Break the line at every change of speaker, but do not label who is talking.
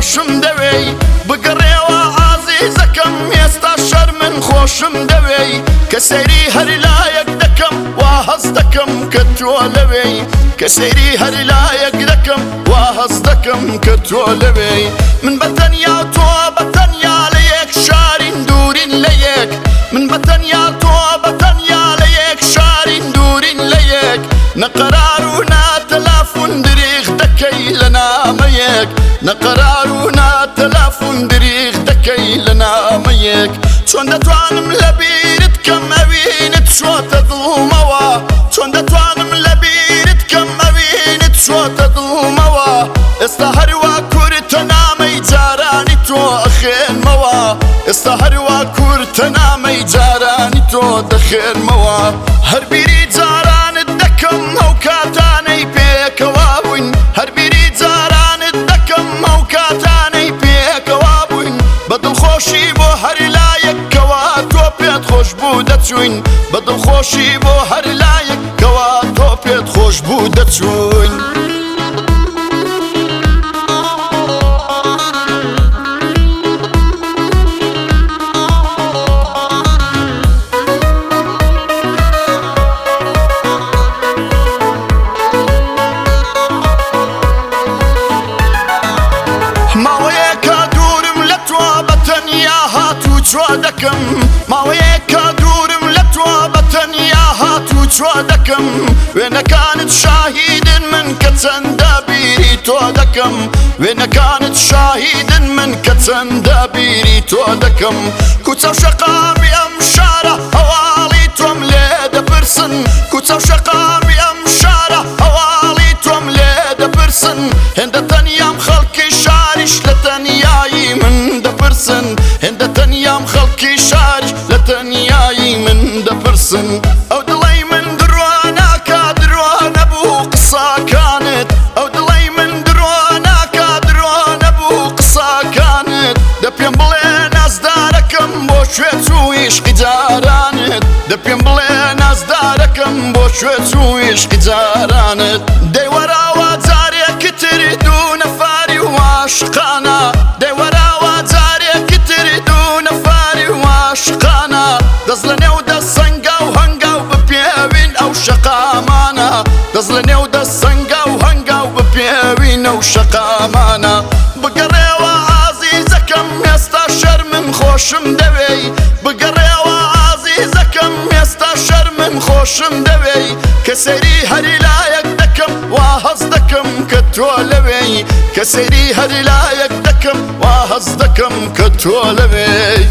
خۆشم دەوێی. بگەڕێوە ئازیزەکەم ئێستا شەرمن خۆشم دەوێی. کە سەیری هەر لایەک دەکەم وا هەست دەکەم کە تۆ لەوێی. کە سەیری هەر لایەک دەکەم وا هەست دەکەم کە تۆ لەوێی. من بە تەنیا تۆ بە تەنیا لە یەک شارین دوورین لە یەک. من بە تەنیا تۆ بە تەنیا لە یەک شارین دوورین لە یەک. نە قەرار و نە تەلەفون دریغ دەکەی لە نامەیەک. نە قەرار و نە تەلەفون دریغ دەکەی لە نامەیەک. چۆن دەتوانم لە بیرت کەم ئەوینت چۆتە دڵمەوە. چۆن دەتوانم لە بیرت کەم ئەوینت چۆتە دڵمەوە. ئێستا هەروا کورتە نامەی جارانی تۆ ئەخێنمەوە. ئێستا هەروا کورتە نامەی جارانی تۆ دەخێنمەوە. هەر بیری جارانت دەکەم ئەو کاتانەی پێکەوە بووین. هەر بیری جارانت دەکەم ئەو کاتانەی پێکەوە بووین. بە دڵخۆشی بۆ هەر لایەکەوە تۆ پێت خۆش بوو دەچووین. بە دڵخۆشی بۆ هەر لایەکەوە تۆ پێت خۆش بوو دەچووین. ماوەیەکە دوورم لە تۆ بە تەنیا هاتوو چۆ دەکەم. ماوەیەکە دوورم لە تۆ بە تەنیا هاتوو چۆ دەکەم. وێنەکانت شاهیدن من کە چەندە بیری تۆ دەکەم. وێنەکانت شاهیدن من کە چەندە بیری تۆ دەکەم. کوچە و شەقامی ئەم شارە هەواڵی تۆم لێ دەپرسن. کوچە و شەقامی ئەم شارە هەواڵی تۆم لێ دەپرسن. هێندە تەنیام خەڵکی شاریش لە تەنیایی من دەپرسن. هێندە تەنیام خەڵکی شاریش لە تەنیایی من دەپرسن. ئەو دڵەی من درۆ ناکا درۆ نەبوو قسەکانت. ئەو دڵەی من درۆ ناکا درۆ نەبوو قسەکانت. دە پێم بڵێ نازدارەکەم بۆ کوێ چوو عیشقی جارانت. دە پێم بڵێ نازدارەکەم بۆ کوێ چوو عیشقی جارانت. دەیوەراوە جارێکی تر دوو نەفاری و عاشقانە. دەیوەراوە جارێکی تر دوو نەفاری و عاشقانە. دەست لە نێو دەست سەنگاو هەنگاو بپێوین ئەو شەقامانە. دەست لە نێو دەست سەنگاو هەنگاو بپێوین ئەو شەقامانە. بگەڕێوە ئازیزەکەم ئێستا شەرمن خۆشم دەوێی. بگەڕێوە ئازیزەکەم ئێستا شەرمن خۆشم دەوێی. کە سەیری هەر لایەک دەکەم وا هەست دەکەم کە تۆ لەوێی. کە سەیری هەر لایەک دەکەم وا هەست دەکەم کە تۆ لەوێی.